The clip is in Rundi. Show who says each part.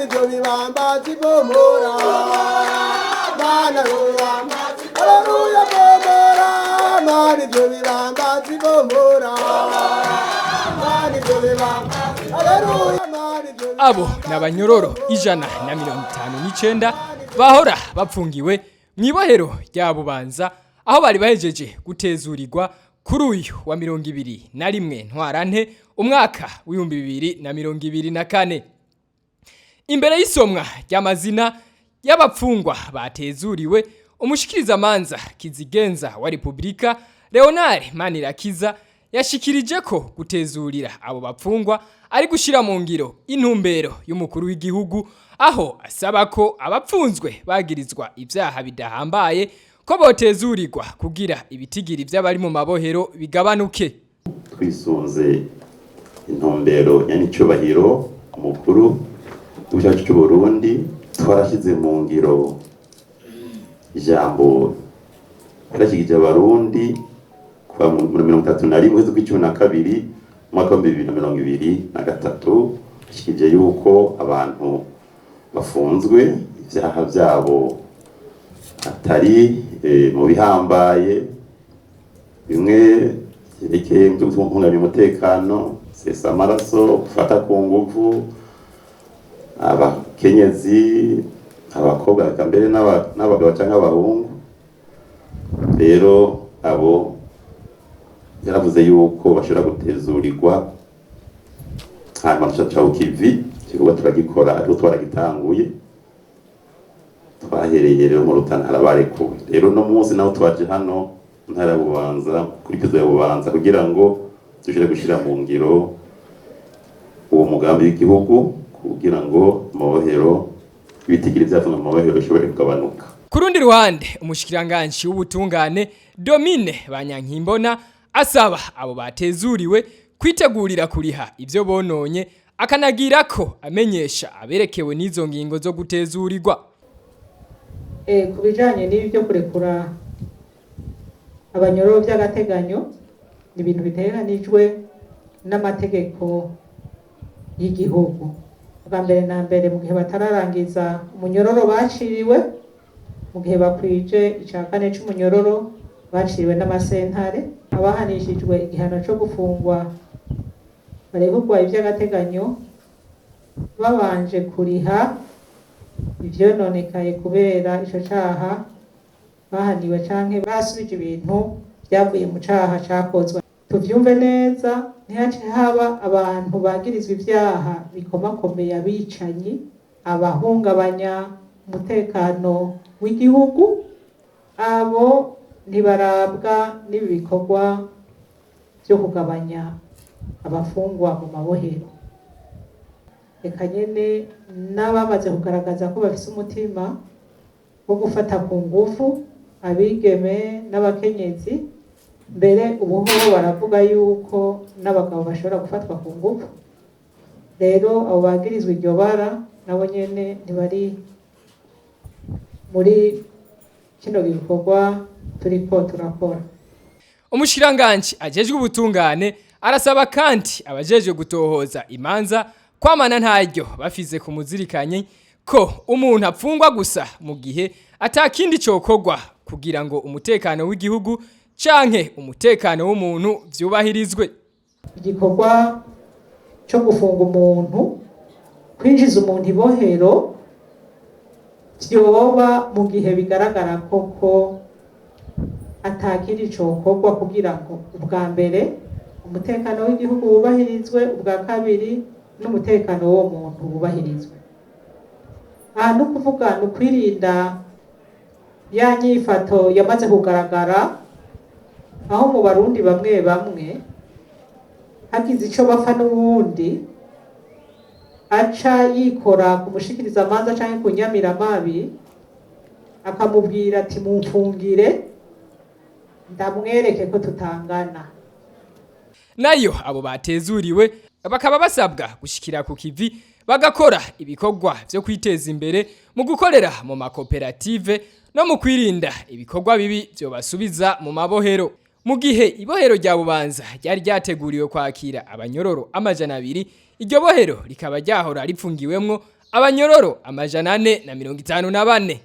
Speaker 1: Mana ibyo bibambazi bomora, Mana haleluya bomora, Mana ibyo bibambazi bomora, Mana ibyo bibambazi, haleluya, Mana ibyo.
Speaker 2: Abo ni abanyororo 159 bahora bapfungiwe mu ibohero rya Bubanza, aho bari bahejeje gutezurirwa kuri uyu wa 21 Ntwarante umwaka w'2024. Imbere y'isomwa ry'amazina y'abapfungwa batezuriwe, umushikirizamanza kizigenza wa Repubulika Leonard Manirakiza yashikirije ko gutezurira abo bapfungwa ari gushira mu ngiro intumbero y'umukuru w'igihugu, aho asaba ko abapfunzwe bagirizwa ivyaha bidahambaye ko botezurirwa kugira ibitigiri vy'abari mu mabohero bigabanuke.
Speaker 3: Twisunze intumbero ya n'icyubahiro umukuru w'igihugu cy'u Burundi, twarashyize mu ngiro ijambo yarashyikirije Abarundi kuva muri 31 z'ukwa 12 umwaka w'2023, yashyikirije yuko abantu bafunzwe ibyaha byabo atari mu bihambaye, bimwe byerekeye byo guhungabanya umutekano, sesa amaraso, gufata ku nguvu abakenyezi, abakobwa, eka mbere n'abagabo cyangwa abahungu. Rero abo yaravuze yuko bashobora gutezurirwa, hanyuma duca kivi igikorwa turagikora, ariko twaragitanguye, twahereye rero mu Rutana harabarekuwe. Rero no munsi naho twaje hano mu ntara ya Bubanza, kuri prison ya Bubanza, kugira ngo dushobore gushyira mu ngiro uwo mugambi w'igihugu kugira ngo amabohero, ibitigiri vyafunzwe mu mabohero bishobore kugabanuka.
Speaker 2: Ku rundi ruhande, umushikiranganji w'ubutungane Domine Banyankimbona asaba abo batezuriwe kwitegurira kuriha ivyo bononye, akanagira ko amenyesha aberekewe n'izo ngingo zo gutezurirwa.
Speaker 4: Ku bijanye n'ibi byo kurekura abanyororo by'agateganyo, ni ibintu bitegekanijwe n'amategeko y'igihugu. Bwa mbere na mbere, mu gihe batararangiza umunyororo baciriwe, mu gihe bakwije ica kane c'umunyororo baciriwe n'amasentare, abahanishijwe igihano co gufungwa barekurwa ivy'agateganyo babanje kuriha ivyononekaye kubera ico caha bahaniwe canke basubije ibintu vyavuye mu caha cakozwe. Tuvyumve neza, ntihace haba abantu bagirizwa ivyaha bikomakomeye, abicanyi, abahungabanya umutekano w'igihugu, abo ntibarabwa n'ibi bikorwa vyo kugabanya abafungwa mu mabohero. Reka nyene n'abamaze kugaragaza ko bafise umutima wo gufata ku nguvu abigeme n'abakenyezi, mbere ubu hoho baravuga yuko n'abagabo bashobora gufatwa ku nguvu. Rero abo bagirizwa iryo bara nabo nyene ntibari muri kino gikorwa turiko turakora.
Speaker 2: Umushikiranganji ajejwe ubutungane arasaba kandi abajejwe gutohoza imanza kwamana ntaryo bafize ku muzirikanyi ko umuntu apfungwa gusa mu gihe atakindi cokorwa kugira ngo umutekano w'igihugu canke umutekano w'umuntu vyubahirizwe.
Speaker 4: Igikorwa cyo gufunga umuntu, kwinjiza umuntu ibohero, vyoba mu gihe bigaragara koko atakindi cokorwa kugira ngo ubwa mbere umutekano w'igihugu wubahirizwe, ubwa kabiri n'umutekano w'uwo muntu wubahirizwe. Aha ni ukuvuga ni ukwirinda ya nyifato yamaze kugaragara aho mu Barundi bamwe bamwe hagize ico bapfa n'uwundi, aca yikora ku mushikirizamanza canke ku nyamiramabi, akamubwira ati: "Mumfungire ndamwereke ko tutangana."
Speaker 2: Nayo abo batezuriwe bakaba basabwa gushikira ku kivi, bagakora ibikorwa vyo kwiteza imbere mu gukorera mu makoperative no mu kwirinda ibikorwa bibi vyobasubiza mu mabohero. Mu gihe ibohero rya Bubanza ryari ryateguriwe kwakira abanyororo 200, iryo bohero rikaba ryahora ripfungiwemwo Abanyororo 454.